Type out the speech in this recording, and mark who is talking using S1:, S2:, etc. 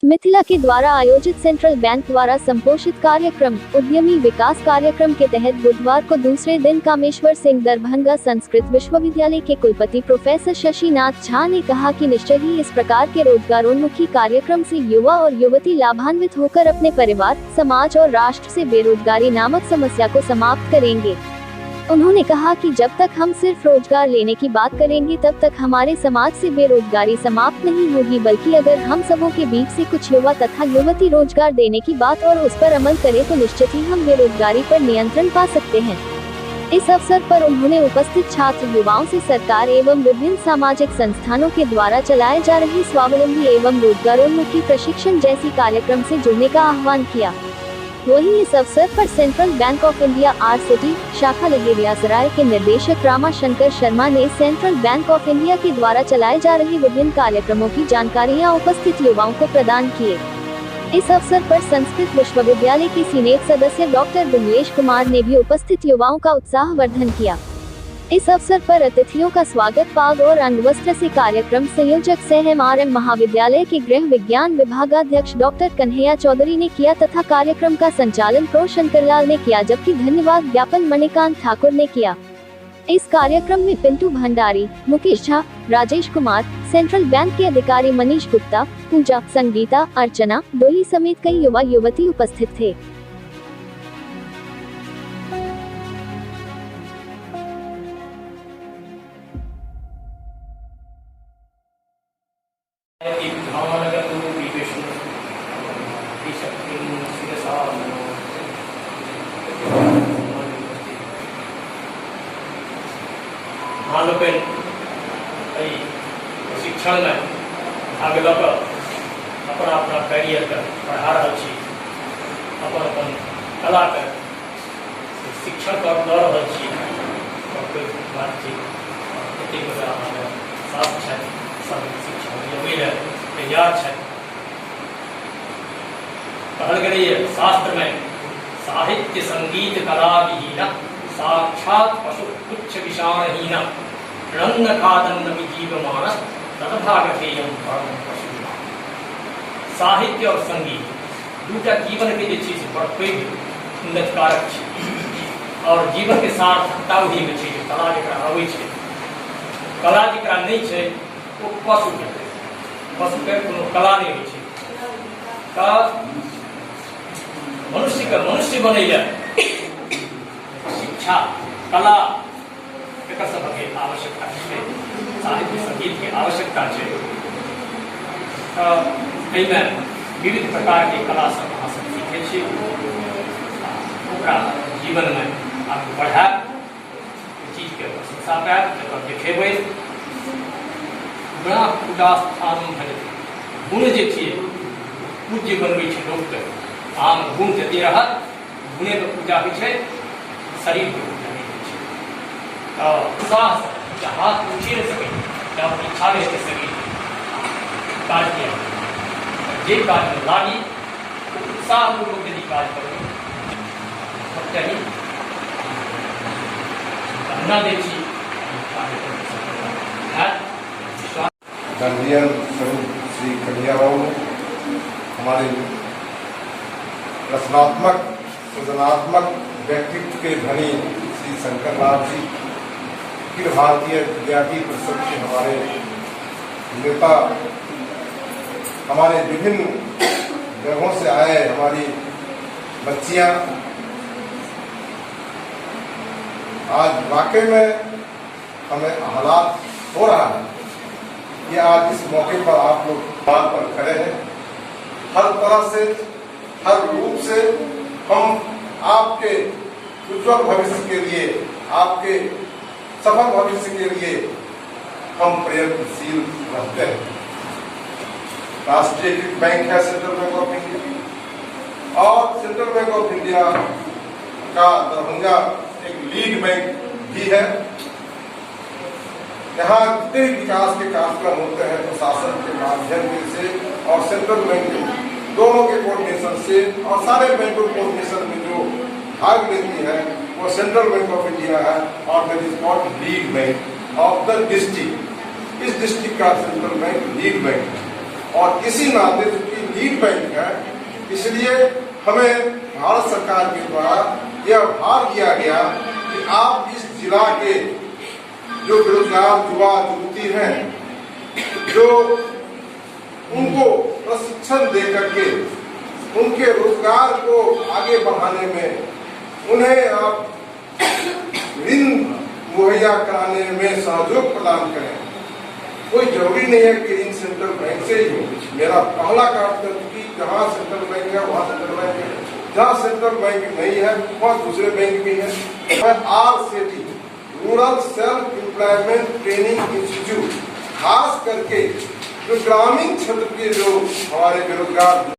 S1: मिथिला के द्वारा आयोजित सेंट्रल बैंक द्वारा संपोषित कार्यक्रम उद्यमी विकास कार्यक्रम के तहत बुधवार को दूसरे दिन कामेश्वर सिंह दरभंगा संस्कृत विश्वविद्यालय के कुलपति प्रोफेसर शशिनाथ झा ने कहा कि निश्चय ही इस प्रकार के रोजगारोन्मुखी कार्यक्रम से युवा और युवती लाभान्वित होकर अपने परिवार, समाज और राष्ट्र से बेरोजगारी नामक समस्या को समाप्त करेंगे। उन्होंने कहा कि जब तक हम सिर्फ रोजगार लेने की बात करेंगे तब तक हमारे समाज से बेरोजगारी समाप्त नहीं होगी, बल्कि अगर हम सबों के बीच से कुछ युवा तथा युवती रोजगार देने की बात और उस पर अमल करें तो निश्चित ही हम बेरोजगारी पर नियंत्रण पा सकते हैं। इस अवसर पर उन्होंने उपस्थित छात्र युवाओं से सरकार एवं विभिन्न सामाजिक संस्थानों के द्वारा चलाए जा रहे स्वावलंबी एवं रोजगारोन्मुखी प्रशिक्षण जैसी कार्यक्रम से जुड़ने का आह्वान किया। वहीं इस अवसर पर Central Bank of India R City शाखा लहेरियासराय के निर्देशक रामा शंकर शर्मा ने सेंट्रल बैंक ऑफ इंडिया के द्वारा चलाए जा रहे विभिन्न कार्यक्रमों की जानकारियां उपस्थित युवाओं को प्रदान किए। इस अवसर पर संस्कृत विश्वविद्यालय के सीनेट सदस्य डॉक्टर बिमलेश कुमार ने भी उपस्थित युवाओं का उत्साह वर्धन किया। इस अवसर पर अतिथियों का स्वागत पाग और अंगवस्त्र से कार्यक्रम संयोजक सह एमआरएम महाविद्यालय के गृह विज्ञान विभागाध्यक्ष डॉक्टर कन्हैया चौधरी ने किया तथा कार्यक्रम का संचालन प्रो शंकरलाल ने किया, जबकि धन्यवाद ज्ञापन मणिकांत ठाकुर ने किया। इस कार्यक्रम में पिंटू भंडारी, मुकेश झा, राजेश कुमार, सेंट्रल बैंक के अधिकारी मनीष गुप्ता, पूजा, संगीता, अर्चना, डोली समेत कई युवा युवती उपस्थित थे।
S2: अहाँ लोकनि एहि प्रशिक्षणमे भाग लऽ कऽ अपना अपना कैरियरके बढ़ा रहल छी, अपन अपन कलाके शिक्षण लऽ रहल छी। पैघ बात छी, एतेक गोटा अहाँके साथ छथि, सब शिक्षा दिअबै लए तैयार छथि। कहल गेलैए शास्त्रमे, साहित्य संगीत कला विहीन साक्षात पशु तुच्छ विषाणहीन रन्न खादन्न जीवमानस तदभागधेयम परम पशु। साहित्य और संगीत दूटा जीवन के जे छै से बड़ पैघ उन्नतिकारक छै और जीवन के सार्थकता ओहिमे छै जे कला जकरा आबै छै, कला जकरा नहि छै ओ पशु के, पशुके कोनो कला नहि होइ छै। तऽ मनुष्यके मनुष्य बनै लए शिक्षा, कला, एकर सबके आवश्यकता छै, साहित्य संगीतके आवश्यकता छै। तऽ एहिमे विविध प्रकारके कला सब अहाँ सब सीखै छी, ओकरा जीवनमे आगू बढ़ायब, ओहि चीजके प्रशंसा पायब, एकर देखेबै। गुणा पूजा स्थान भजते, गुण जे छियै पूज्य बनबै छै लोकके। आम गुण जते रहत गुणेके पूजा होइ छै, शरीरके पूजा नहि होइ छै। तऽ उत्साहसँ जे हाथ उठिए नहि सकै, जब इच्छा नहि हेतै शरीर काज किया, जे काजमे लागी उत्साहपूर्वक यदि काज करबै चाही। कामना दै छी कार्यक्रमके सफलता हैत विश्वास।
S3: गार्जियन स्वरूप श्री कन्हैया बाबू, हमारे रचनात्मक सृजनात्मक व्यक्तित्व के धनी श्री शंकर लाल जी, अखिल भारतीय विद्यार्थी परिषद के हमारे नेता, हमारे विभिन्न जगहों से आए हमारी बच्चियां, आज वाकई में हमें आह्लाद हो रहा है कि आज इस मौके पर आप लोग बाल पर खड़े हैं। हर तरह से, हर रूप से हम आपके उज्जवल भविष्य के लिए, आपके सफल भविष्य के लिए हम प्रयत्नशील रहते हैं। राष्ट्रीयकृत बैंक है सेंट्रल बैंक ऑफ इंडिया और सेंट्रल बैंक ऑफ इंडिया का दरभंगा एक लीड बैंक भी है। यहाँ जितने भी विकास के कार्यक्रम होते हैं प्रशासन के माध्यम से और सेंट्रल बैंक के दोनों के कोऑर्डिनेशन से और सारे बैंकों के कोऑर्डिनेशन में जो भाग लेती है वो सेंट्रल बैंक ऑफ इंडिया है और that is called lead bank of the district. इस डिस्ट्रिक्ट का सेंट्रल बैंक लीड बैंक है और इसी नाते चूंकि लीड बैंक है, इसलिए हमें भारत सरकार के द्वारा यह भार दिया गया कि आप इस जिला के जो बेरोजगार युवा युवती हैं, जो उनको प्रशिक्षण दे करके उनके रोजगार को आगे बढ़ाने में, उन्हें आप ऋण मुहैया कराने में सहयोग प्रदान करें। कोई जरूरी नहीं है कि ऋण सेंट्रल बैंक से ही हो। मेरा पहला कार्यक्रम कि जहाँ सेंट्रल बैंक है वहाँ सेंट्रल बैंक है, जहाँ सेंट्रल बैंक नहीं है वहाँ दूसरे बैंक भी है। RSETI, Rural Self Employment Training Institute, खास करके जो ग्रामीण क्षेत्र के जो हमारे बेरोजगार